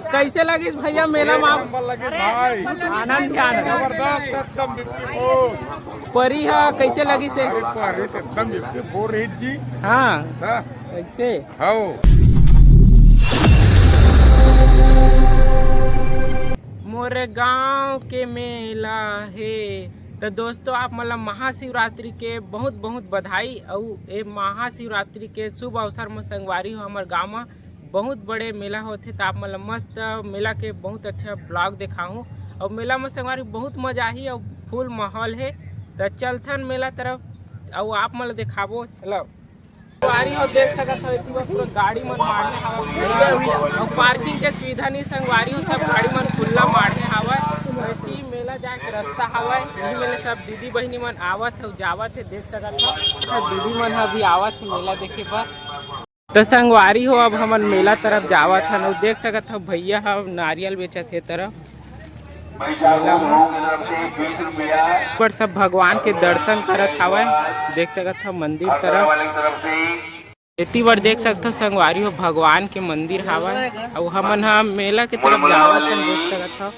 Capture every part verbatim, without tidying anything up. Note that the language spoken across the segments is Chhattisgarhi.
कैसे लगिस भैया मेला में आप? नंबर लगिस भाई। आनंद ही आनंद। जबरदस्त, एकदम beautiful। परी ह कैसे लगिस हे? अरे परी तो एकदम beautiful रही जी। हाँ। हाँ। कैसे? हाँ। मोरे गांव के मेला हे। तो दोस्तों, आप मन ला महाशिवरात्रि के बहुत बहुत बधाई। अउ ए महाशिवरात्रि के शुभ अवसर में संगवारी हो, हमर गांव में बहुत बड़े मेला होथे, त आप मन ल मस्त मेला के बहुत अच्छा vlog देखाहूँ। अउ मेला में संगवारी बहुत मजा आही अउ full माहौल हे। त चलथन मेला तरफ अउ आप मन ल देखाबो। चलो, संगवारी हो देख सकत हो, एती बर पूरा गाड़ी मन माढ़े हवय अउ parking के सुविधा नहीं संगवारी हो, सब गाड़ी मन खुल्ला माढ़े हवय। एती मेला जाए के रास्ता हवय, यही मेले सब दीदी बहिनी मन आवत हे अउ जावत हे, देख सकत हो। सब दीदी मन ह अभी आवत हे मेला देखे बर। त संगवारी हो, अब हमन मेला तरफ जावत हन अउ देख सकत हव, भैया ह नारियल बेचत हे तरफ। मेला म पर सब भगवान के दर्शन करत हावय, देख सकत हव मंदिर तरफ। एती बर देख सकत हव संगवारी हो, भगवान के मंदिर हावय अउ हमन ह मेला के तरफ जावत हन, देख सकत हव।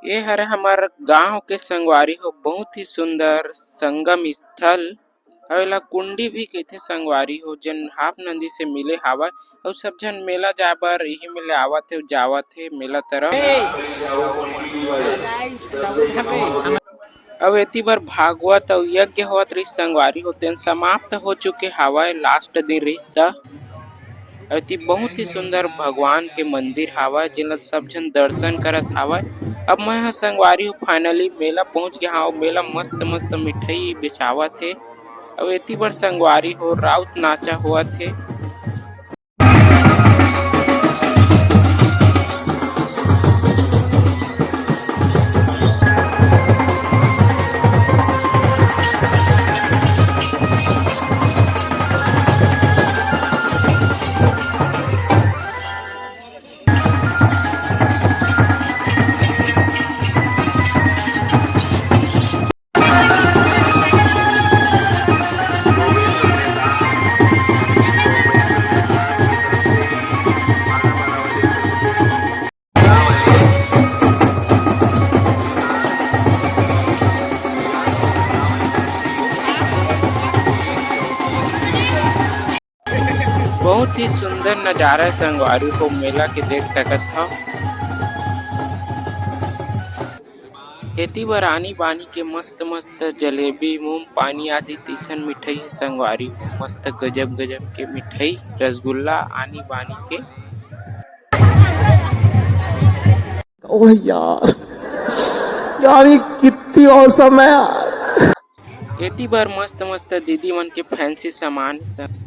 ये हरे हमर गांव के संगवारी हो, बहुत ही सुंदर संगम स्थल। अउ एला कुंडी भी कहिथे संगवारी हो, जेन हाप नदी से मिले हावय। अउ सब झन मेला जाए बर इही मेले आवत हे, जावत हे मेला तरफ। अउ एती बर भागवत अउ यज्ञ होवत रहिस संगवारी हो, तेन समाप्त हो चुके हावय, last दिन रहिस त। अउ एती बहुत ही सुंदर भगवान के मंदिर हावय, जेला सब झन दर्शन करत हावय। अब मैं ह संगवारी हो finally मेला पहुंच गया हंव। मेला मस्त मस्त मिठाई बेचावत हे। अउ एती बर संगवारी हो राउत नाचा होवत हे। बहुत ही सुंदर नजारा हे संगवारी हो, मेला के देख सकत हव। एती बर आनी बानी के मस्त मस्त जलेबी, मूंग पानी आदि तइसन मिठाई हे संगवारी हो। मस्त गजब गजब के मिठाई, रसगुल्ला, आनी बानी के। ओह यार, यार ये कितनी awesome है यार। एती बर मस्त मस्त दीदी मन के fancy सामान हे संग।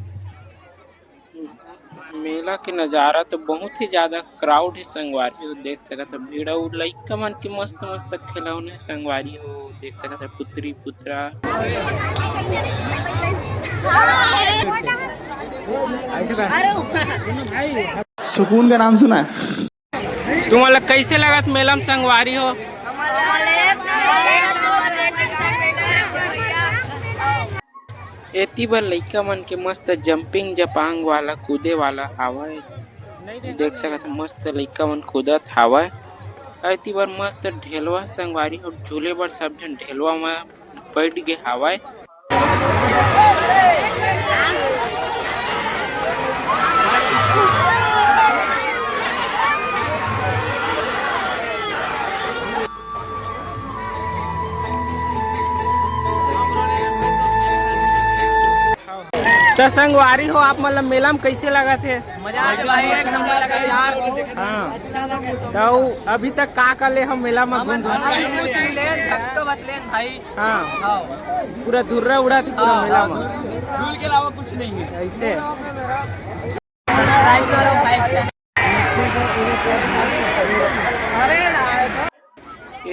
मेला के नजारा तो बहुत ही ज्यादा crowd हे संगवारी हो, देख सकत हो भीड़ अउ लइका मन के मस्त मस्त खिलौने संगवारी हो, देख सकत हो पुतरी पुतरा। सुकून का नाम सुना है? तुमन ला कइसे लगत मेला म संगवारी हो? एती बर लइका मन के मस्त jumping जपांग वाला, कूदे वाला हावय। देख सकत ह, मस्त लइका मन कूदत हावय। एती बर मस्त ढेलवा संगवारी हो, झूले बर सब झन ढेलवा म बइठ गे हावय। त संगवारी हो, आप मन ल मेला म कइसे लगत हे? मजा आ गया भाई, एक नंबर लगा यार। हाँ। त अभी तक का का ले हम मेला म घूम घूम? अभी कुछ नहीं ले, धक्का बस लेन भाई। हाँ। हाँ। पूरा धुर्रा उड़ाथे पूरा हाँ, मेला हाँ, म। धूल, धूल के अलावा कुछ नहीं है। ऐसे।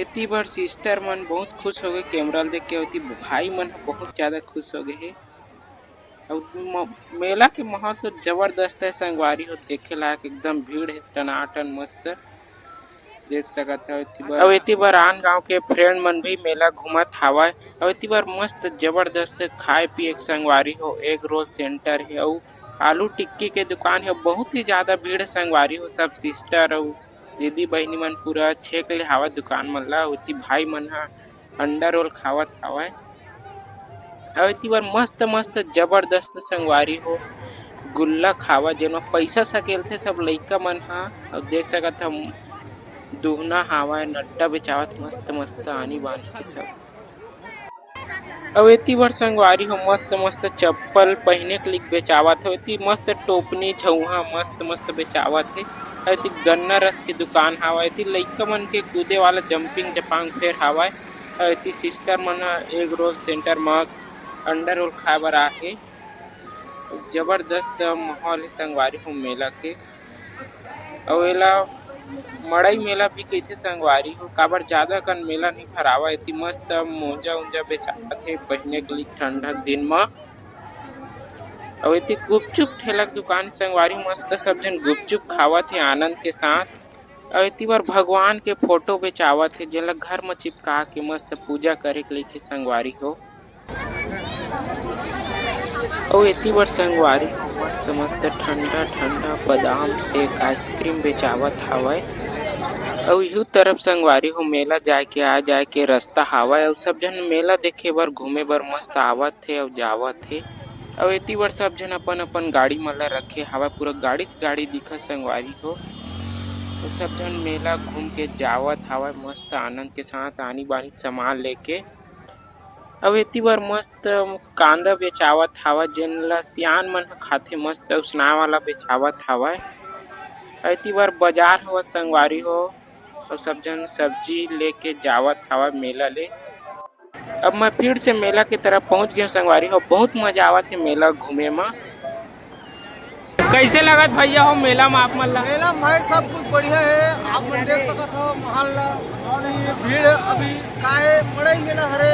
एती बर sister मन बहुत खुश हो गए camera ल देख के, ओती भाई मन बहुत ज्यादा खुश हो गए हे। अउ म-, मेला के माहौल तो जबरदस्त हे संगवारी हो, देखे लायक एकदम भीड़ हे टनाटन मस्त। देख सकत हव एती बर, अउ एती बर आन गांव के friend मन भी मेला घूमत हावय। अउ एती बर मस्त जबरदस्त खाए पिए के संगवारी हो, egg roll center हे अउ आलू टिक्की के दुकान हे, बहुत ही ज्यादा भीड़ हे संगवारी हो। सब सिस्टर अउ दीदी बहिनी मन पूरा छेक ले हावय दुकान मन ला। ओती भाई मन ह अंडा रोल खावत हावय। अउ एती बर मस्त मस्त जबरदस्त संगवारी हो गुल्ला खावय, जेमा पैसा सकेलथे सब लइका मन ह। अउ देख सकत ह दुहना हावय, नड्डा बेचावत मस्त मस्त आनी बानी के सब। अउ एती बर संगवारी हो मस्त मस्त चप्पल पहिने के लिए बेचावत हो। एती मस्त टोपनी झउहा मस्त मस्त बेचावत हे। अउ एती गन्ना रस के दुकान हावय। एती लइका मन के कूदे वाला जंपिंग जपांग फेर हावय। अउ एती सिस्टर मन ह एग रोल सेंटर म अंडा रोल खाए बर आए हे। जबरदस्त माहौल हे संगवारी हो मेला के। अउ एला मड़ई मेला भी कहिथे संगवारी हो, काबर ज्यादा कन मेला नइ भरावय। एती मस्त मोजा उंजा बेचावत हे पहिने के लिए ठंडा के दिन म। अउ एती गुपचुप ठेला के दुकान संगवारी, मस्त सब झन गुपचुप खावत हे आनंद के साथ। अउ एती बर भगवान के फोटो बेचावत हे, जेला घर म चिपका के मस्त पूजा करे के लइके संगवारी हो। अउ एती बर संगवारी हो मस्त मस्त ठंडा ठंडा बादाम शेक आइसक्रीम बेचावत हावय। अउ इहू तरफ संगवारी हो मेला जाए के आ जाए के रास्ता हावय। अउ सब झन मेला देखे बर घूमे बर मस्त आवत हे अउ जावत हे। अउ एती बर सब झन अपन अपन गाड़ी मन ला रखे हावय, पूरा गाड़ी गाड़ी दिखत संगवारी हो। अउ सब झन मेला घूम के जावत हावय मस्त आनंद के साथ आनी बानी सामान लेके। अउ एती बर मस्त कांदा बेचावत हावय, जेन ला सियान मन ह खाथे, मस्त उसना वाला बेचावत हावय। अउ एती बर बाजार हवय संगवारी हो, अउ सब झन सब्जी लेके जावत हावय मेला ले। अब मैं फिर से मेला के तरफ पहुंच गए संगवारी हो, बहुत मजा आवत हे मेला घूमे म। कैसे लगत भैया हो मेला में आप मन ला? मेला में भाई सब कुछ बढ़िया है, आप मन देख सकत हो माहौल ला। और ये भीड़ अभी का है, मड़ई मेला हरे,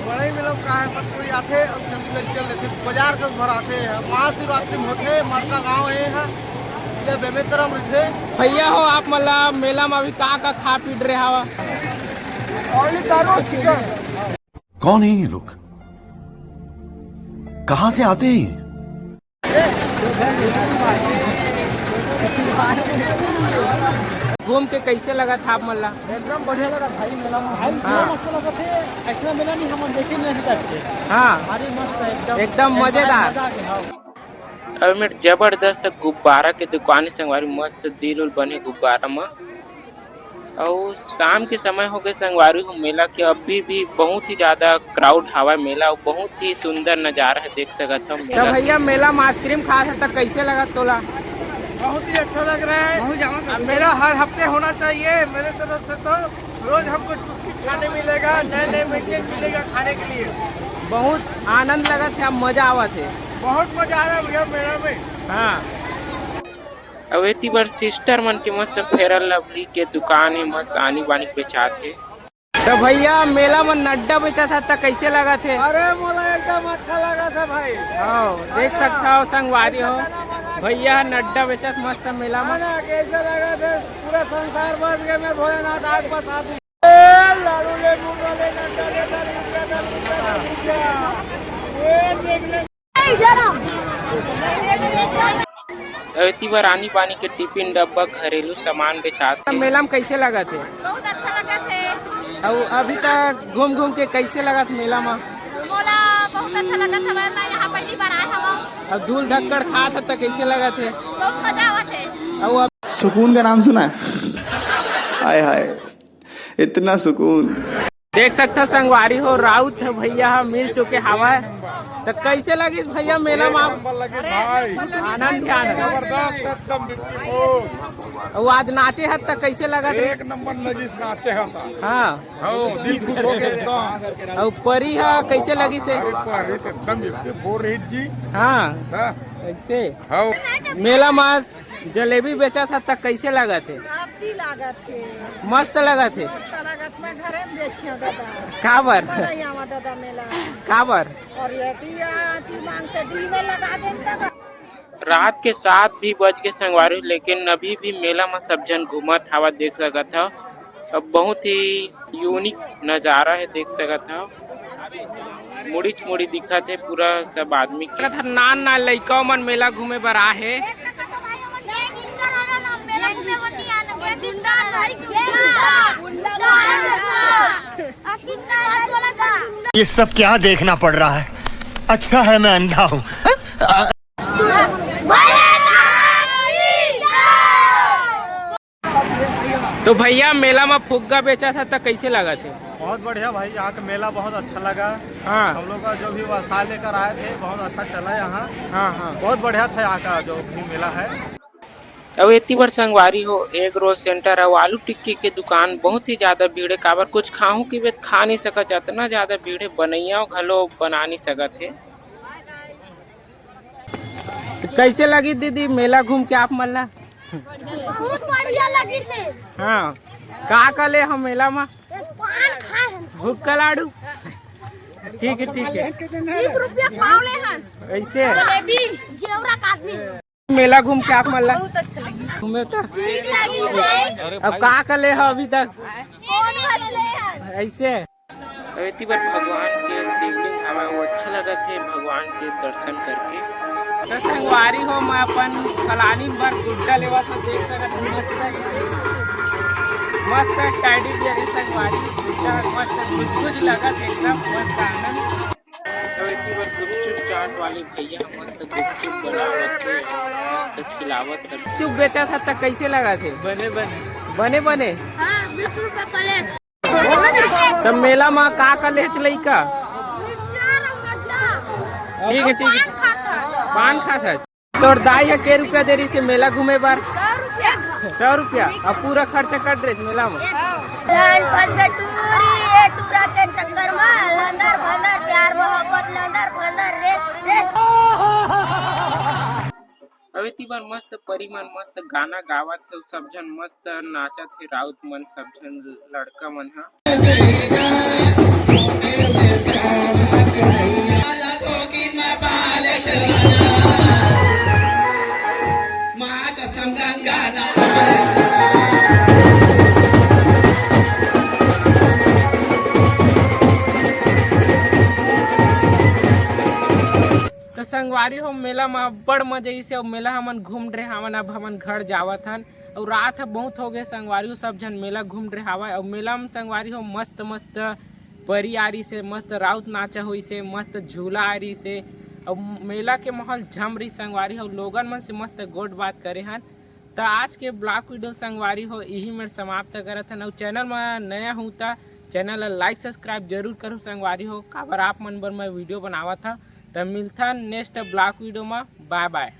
मड़ई मेला में का है, सब कोई आथे और जल्दी जल्दी चल देथे, बाजार कस भर आथे। महाशिवरात्रि में होथे, मरका गांव है यहाँ, ये बेमेतरा में रहिथे। भैया हो आप मन ला मेला में अभी का का खा पी रहे हवा? Only दारू और चिकन। कौन है ये लोग? कहां से आते हैं ये? घूम के कैसे लगत हे आप मन ला? एकदम बढ़िया लगा भाई, मेला में भाई, हाँ। पूरा मस्त लगत हे। ऐसा मेला नहीं हमन देखे नहीं अभी तक के। हाँ। भारी मस्त है एकदम। एकदम एक मजेदार। मजा आ गया, हाँ। अउ एमेर जबरदस्त गुब्बारा के दुकान हे संगवारी, मस्त दिल उल बने गुब्बारा म। अउ शाम के समय हो गए संगवारी हो, मेला के अभी भी बहुत ही ज्यादा crowd हावय मेला, अउ बहुत ही सुंदर नजारा है, देख सकत हो तो मेला। भैया मेला में आइसक्रीम खात हे तो कैसे लगत तोला? बहुत ही अच्छा लग रहा है। बहुत ज्यादा। अब मेला हर हफ्ते होना चाहिए मेरे तरफ से तो। रोज हमको कुछ भी खाने मिलेगा, नए नए व्यंजन मिलेगा खाने के लिए। बहुत आनंद लगत हे, मजा आवत हे। बहुत मजा आ रहा है भैया मेला में। हाँ। अउ एती बर सिस्टर मन के मस्त फेयर लवली के दुकान हे, मस्त आनी बानी बेचात हे। तो भैया मेला में नड्डा बेचत हे त कैसे लगत हे? अरे मोला एकदम अच्छा लगत हे भाई। हाँ, देख सकता हो संगवारी हो, भैया नड्डा बेचत मस्त मेला में। ना, कैसे लगत हे? पूरा संसार बस गए मैं भोलेनाथ आग बसा दी। ए, लालू ले मुंह वाले नड्डा ले, लालू ले, लालू ले, लालू ले। ए, देख ले। एती बर आनी बानी के टिफिन डब्बा, घरेलू सामान बेचात हे। मेला में कैसे लगत हे? बहुत अच्छा लगत हे। अउ अभी तक घूम घूम के कैसे लगत मेला में? मोला बहुत अच्छा लगत हवय, मैं यहाँ पहली बार आए हवं। अब धूल धक्कड़ खात हे त कैसे लगत हे? बहुत मजा आवत हे। अउ अब सुकून का नाम सुना है? हाय हाय, इतना सुकून। देख सकत हो संगवारी हो, राउत भैया ह मिल चुके हवय। त कैसे लगिस भैया मेला में? एक नंबर लगिस भाई। आनंद ही आनंद। जबरदस्त, एकदम beautiful। अउ आज नाचे ह त कैसे लगत रहिस? एक नंबर लगिस नाचे ह त। हाँ। हाँ, दिल खुश हो गया एकदम। अउ परी ह कैसे लगिस हे? अरे परी त एकदम beautiful रहिस जी। हाँ। हाँ। कैसे? हाँ। मेला में जलेबी बेचत ह त कैसे लगत हे? अति लागत हे। मस्त लगत हे। मस्त लागत, मैं घरे में बेचियो दादा। काबर? मैं नहीं आवा दादा मेला। काबर? और ये दिया चीज मांगते डीजल लगा देन दादा। रात के सात भी बज के संगवारी, लेकिन अभी भी मेला में सब झन घूमत हवा, देख सकत हव। अब बहुत ही unique नजारा है, देख सकत हव। मुड़ीच मुड़ी दिखत हे पूरा सब आदमी के। नान नान लइका मन मेला घूमे बर आ हे। ये सब क्या देखना पड़ रहा है? अच्छा है मैं अंधा हूँ। तो भैया, मेला में फुग्गा बेचा था, तो कैसे लगा थे? बहुत बढ़िया भाई, यहाँ का मेला बहुत अच्छा लगा। हाँ। हम लोग का जो भी वसाय लेकर आए थे, बहुत अच्छा चला यहाँ। हाँ, हाँ। बहुत बढ़िया था यहाँ का जो भी मेला है। अब एती बर संगवारी हो, एग रोल सेंटर अउ आलू टिक्की के दुकान बहुत ही ज्यादा भीड़ हे। काबर कुछ खाहूं कि बेत खा नहीं सकत, अतना ज्यादा भीड़ हे, बनैया घलो बना नहीं सकत हे। तो कैसे लगी दीदी मेला घूम के आप मन ला? बहुत बढ़िया लगी से। हाँ, का का ले हम मेला में? पान खाए हम। भुक्का लाडू। ठीक है, ठीक है। तीस रुपया पाव ले हन। ऐसे जलेबी जेवरा काटनी। मेला घूम के आप मन ला? बहुत अच्छा लगी। घूमे तो ठीक लगी से। अब का का ले हो अभी तक? कौन वाले ले हन? ऐसे अब एती बर भगवान के शिवलिंग हवय, वो अच्छा लगत हे भगवान के दर्शन करके। तो संगवारी हो, मैं अपन पलानी बर गुड्डा लेवा तो देख सकत हन, मस्त हे। मस्त टेडी बियर हे संगवारी, गुड्डा मस्त गुजगुज लगत हे, एकदम मस्त आनंद। तो एती बर गुपचुप चाट वाले भैया मस्त गुपचुप बनावत हे, मस्त खिलावत सब। गुपचुप बेचा था त कैसे लगा थे? बने बने। बने बने। हाँ, बीस रुपया प्लेट। तब मेला में का का लेच लइका? मिर्चा और गड्ढा। ठीक है, ठीक है। पान खाता। पान खात है। तोर दाई ह के रुपया दे रही से मेला घूमे बर? सौ रुपया। सौ रुपया। अब पूरा खर्चा कट रहे मेला में। जान फंस गए टूरी, ये टूरा के चक्कर में लंदर फंदर, प्यार मोहब्बत लंदर फंदर रे रे। अब एती बर मस्त परी मन मस्त गाना गावत हे, सब झन मस्त नाचत हे, राउत मन सब झन लड़का मन ह। तो संगवारी हो, मेला में अब्बड़ मजा आइस हे। मेला हमन घूम डरे हावन, अब हमन घर जावत हन। अउ रात ह बहुत हो गए संगवारी हो, सब झन मेला घूम डरे हावय। अउ मेला में संगवारी हो मस्त मस्त परी आ रही से, मस्त राउत नाचा होई से, मस्त झूला आ रही से, अउ मेला के माहौल झम रही संगवारी हो। लोगन मन से मस्त गोठ बात करे हन। त आज के ब्लॉग वीडियो संगवारी हो यही मेर समाप्त करत हन। अउ चैनल में नया हूँ त चैनल ला लाइक सब्सक्राइब जरूर करूँ संगवारी हो, काबर आप मन बर मैं वीडियो बनावत हूँ। त मिलथन नेक्स्ट ब्लॉग वीडियो में। बाय बाय।